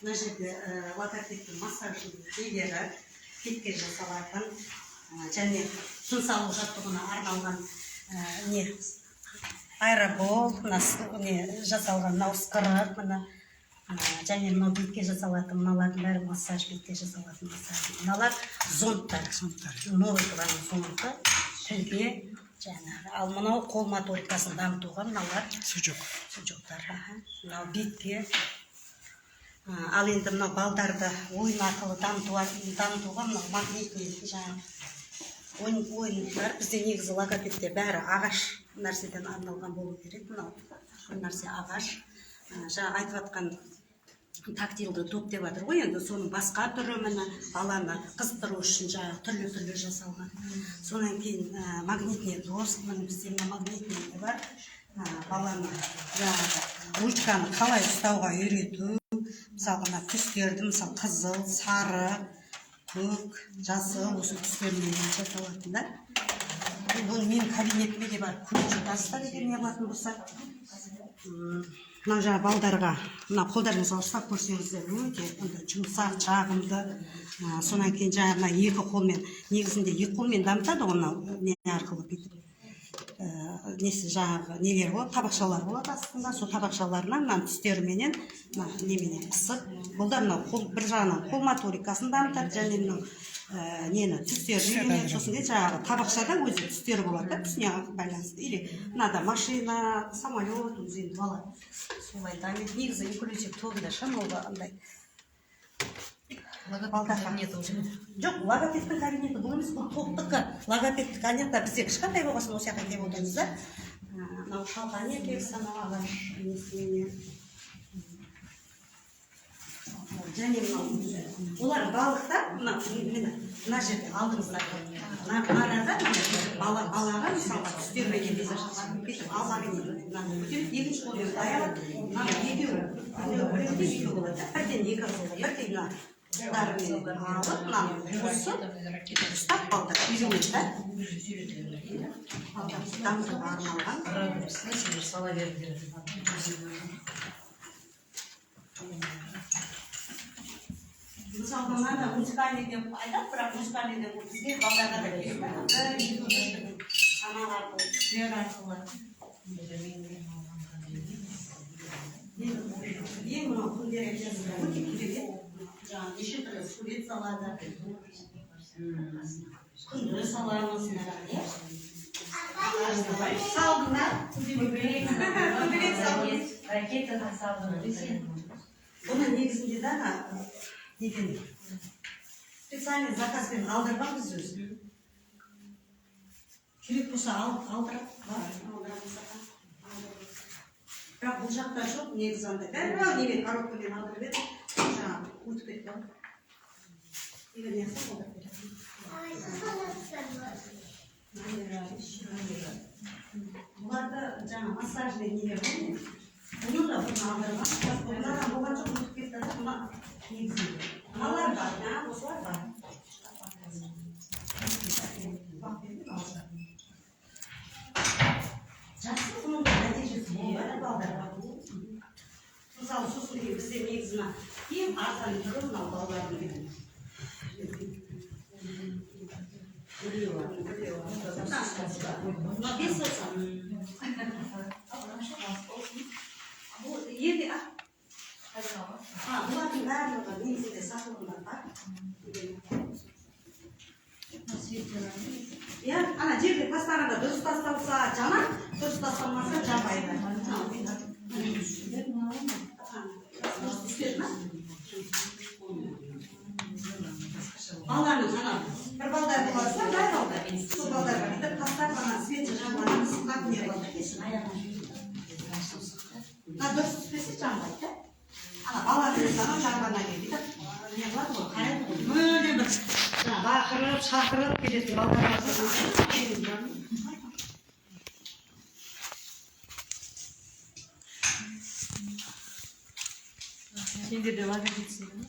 Мына жерде логопедтің массаж нелері, бетке жасалатын және тыныс алу жаттығуына арналған не, аэробол, мына не жасалған, мынау ысқырық, мына және мынау бетке жасалатын, мыналардың бәрі массаж, бетке жасалатын массаж. Мыналар зондтар. Зондтар. Новикованың зонды тілге жаңағы. Ал мынау қол моторикасын дамытуға мыналар. Сучок. Сучоктар, аха. Мынау бетке. Ал енді мынау балдарды ойын арқылы дамытуға мынау магнитный жаңағы ойындар. Бізде негізі логопедте бәрі ағаш нәрседен арналған болу керек. Мынау бір нәрсе ағаш. Жаңа айтып жатқан тактилді доп деп жатыр ғой енді, соның басқа түрі, міне, баланы қызықтыру үшін жаңағы түрлі түрлі жасалған. Содан кейін магнитный доска, міне, бізде мына магнитный бар. Баланы жаңағы ручканы қалай ұстауға үйрету, мысалға, мына түстерді, мысалы, қызыл, сары, көк, жасыл, осы түстермен жасалатын да. Бұны менің кабинетіме де барып көріп жатасыздар, егер не қылатын болса. Мынау жаңағы балдарға, мына қолдарыңызға ұстап көрсеңіздер, өте андай жұмсақ, жағымды. Содан кейін жаңағы мына екі қолмен, негізінде екі қолмен дамытады ғой, мынау не арқылы бүйтіп несі, жаңағы нелер болады, табақшалар болады астында, сол табақшаларына мынаның түстеріменен, мына неменен қысып, бұл да мынау қол, бір жағынан қол моторикасын дамытады және мынау нені, түстерді үйренеді. Сосын кейін жаңағы табақшада өзі түстері болады да, түсіне байланысты, или мынада машина, самолет, өзі енді бала солай дамиды. Негізі инклюзив тобында шамалы андай Логопедтің кабинеті уже. Жоқ, логопедтің кабинеті бұл емес, бұл топтікі. Логопедтік кабинет бізде кішкентай болған соң, осы жаққа келіп отырмыз да. Мынау шалқан еркек, анау ағаш несіменен. Және мынау олар балықтар, мына, міне, мына жерде алдыңызда, мына арада, міне, балаға, мысалға, түстерменен бүйтіп алмаменен мынаны көтереді, екінші қолмен былай алады, мына екеуі, біреуде екеу болады да, бірден екі қолға бірдей мына қолдарымен алып, мынаны қосып ұстап, балдар үйренеді да, балдар дамытуға арналған. Сендер сала беріңдер. Мысалға, мынада музыкальный деп айтады, бірақ музыкальный деп ол бізге, балдарға да керек та. Бір, екі, үш деген санақ арқылы, түстер арқылы. Ең мынау күнделікті өте керемет, жаңағы неше түрлі сурет салады, күнді саламыз, иә, салдың да, көбелек салдың. Ракетаны салдың сен. Бұны негізінде да ана неден, специальный заказбен алдырғанбыз өзі. Керек болса, алып алдырады, бар, алдырамыз, аға. Бірақ бұл жақта жоқ негізі, андай дәу немен, коробкамен алдырып едім, жаңағы өтіп кетті ғой. Егер не қылса, алдырып беремін. Бұларды жаңа массажный нелер ғой, міне. Бұны да бұрын алдырған, бірақ мынадан болған жоқ, өтіп кетті да. Мына негізінде мыналар бар, а, осылар бар. Бақ берді, алып. Жақсы, бұның да нәтижесі болды балдарға. Мысалы, сосын кейін бізде негізі мына ең арзан түрі мынау балалардың деген. Мына 5,90. Бұл енді бұлардың барлығы негізінде сатылымда бар. Иә, ана жерге тастағанда дұрыс тасталса жанады, дұрыс тасталмаса жанбайды. Дұрыс түспеді ма? Баланың ана бір балдар болады да, бай балдар. Сол балдарға бүйтіп тастап, ана свет жанғанда пысықтап не қылады да, кешір. Мына дұрыс түспесе, жанбайды да. Ана баланың өзі анау жанғаннан кейін бүйтіп не қылады ғой, қарайды ғой, мүлдем бір жаңағы бақырып шақырып кететін балдар бар ғой. Сендер де логопедсіңдер ме?